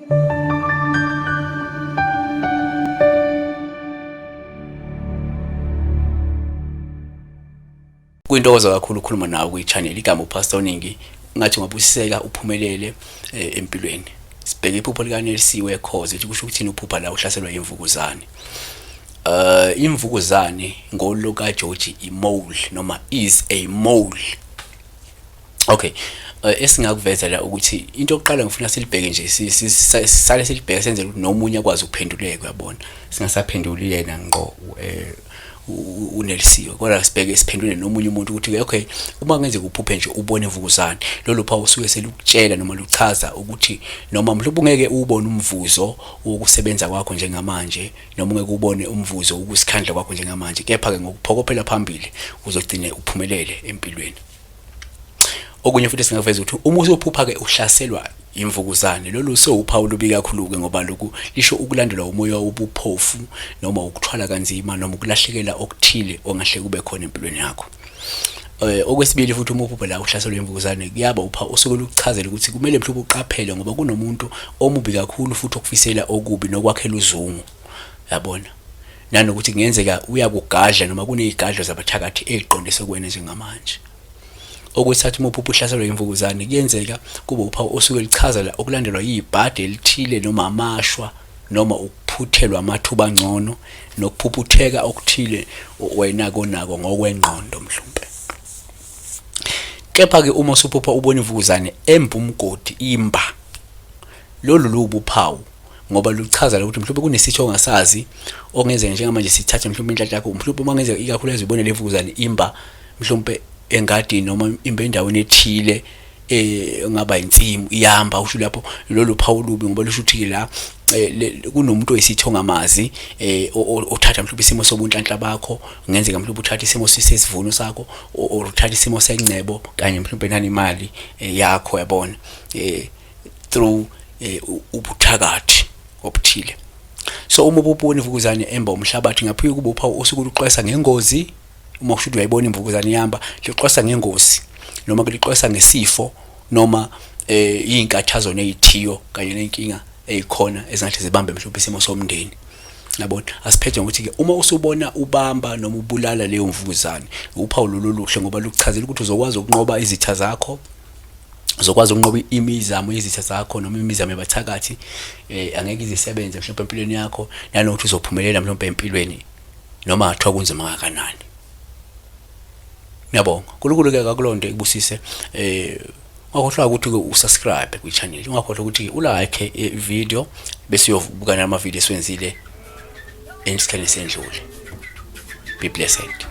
Kuyintokozo kakhulu ukukhuluma nawe kwi-channel. Igama uPastor Ningi, ngathi ungabusiseka uphumelele empilweni. Sibheke iphupho likaNelisiwe Khoza ukuthi kusho ukuthini uphupha la uhlaselwa imvukuzane. Imvukuzane ngoloka George i-mole noma is a mole. Okay. Esingakuveza la ukuthi into yokuqala ngifuna silibheke nje sisale silibheke senzele ukuthi nomunye akwazi ukuphenduleka, uyabona. Singasaphenduli yena ngqo uNelisiwe, kodwa sibheke siphendule nomunye umuntu ukuthi okay, uma kungenzeka uphuphe nje ubone imvukuzane, lolu phawu usuke selukutshela noma luchaza ukuthi noma mhlawumbe ungeke uwubone umvuzo wokusebenza kwakho njengamanje, noma ungeke ubone umvuzo wokusikhandla kwakho njengamanje, kepha-ke ngokuphokophela phambili uzogcine uphumelele empilweni. Okunye futhi singakuveza ukuthi uma usuphupha-ke uhlaselwa imvukuzane, lolu sewuphawu olubi kakhulu-ke ngoba lokhu lisho ukulandelwa umoya wobuphofu noma ukuthwala kanzima noma ukulahlekela okuthile ongahle kube khona empilweni yakho. Okwesibili futhi, uma uphupha la uhlaselwa imvukuzane, kuyaba uphawu osuke lukuchazela ukuthi kumele mhlawumbe uqaphele ngoba kunomuntu omubi kakhulu futhi okufisela okubi nokwakhela uzungu, yabona. Nanokuthi kungenzeka uyakugadla noma kunezigadlo zabathakathi eziqondiswe kuwena njengamanje. Okwesithathu, uma uphupha uhlaselwa imvukuzane, kuyenzeka kube uphawu osuke luchaza la okulandelwa yibhadi elithile noma amashwa noma ukuphuthelwa amathuba angcono nokuphuphutheka okuthile wena konako ngokwengqondo mhlawumbe. Kepha-ke uma usuphupha ubona imvukuzane emba umgodi imba, lolu luwubuphawu ngoba luchaza ukuthi mhlawumbe kunesitho ongasazi ongenzeka njengamanje sithathe mhlawumbe inhlanhla yakho, mhlawumbe uma ngenzeka ikakhulukazi ubone le mvukuzane imba mhlawumbe engadini noma imba endaweni ethile engaba insimu iyamba, usho lapho lolu phawu lubi ngoba lusho ukuthi la kunomuntu oyisitho ongamazi othatha mhlawumbe isimo sobunhlanhla bakho, kungenzeka mhlawumbe uthatha isimo sesivuno sakho or uthatha isimo sengcebo kanye mhlawumbe nanemali yakho, yabona, through ubuthakathi obuthile. So uma ububona imvukuzane emba umhlabathi, ngaphike kube uphawu osuke luxwayisa ngengozi. Uma kusho ukuthi uyayibona imvukuzane ihamba, lixwayisa ngengozi noma lixwayisa ngesifo noma iy'nkathazo ney'thiyo kanye ney'nkinga ey'khona ezingathi zibambe mhlawumbe isimo somndeni, yabona. Asiphethe ngokuthi-ke uma usubona ubamba noma ubulala leyo mvukuzane, uphawu lolu oluhle ngoba lukuchazela ukuthi uzokwazi ukunqoba izitha zakho, uzokwazi ukunqoba imizamo yezitha zakho noma imizamo yabathakathi, angeke izisebenze mhlawumbe empilweni yakho, nanokuthi uzophumelela mhlawumbe empilweni noma ngathiwa kunzima kangakanani. Ngiyabonga. uNkulunkulu-ke akakulonde ikubusise. Ungakhohlwa ukuthi-ke usubscribe kwi-channel, ungakhohlwa ukuthi ulike i-video bese uyobuka nama-video esiwenzile esikhathini esendlule. Be blessed.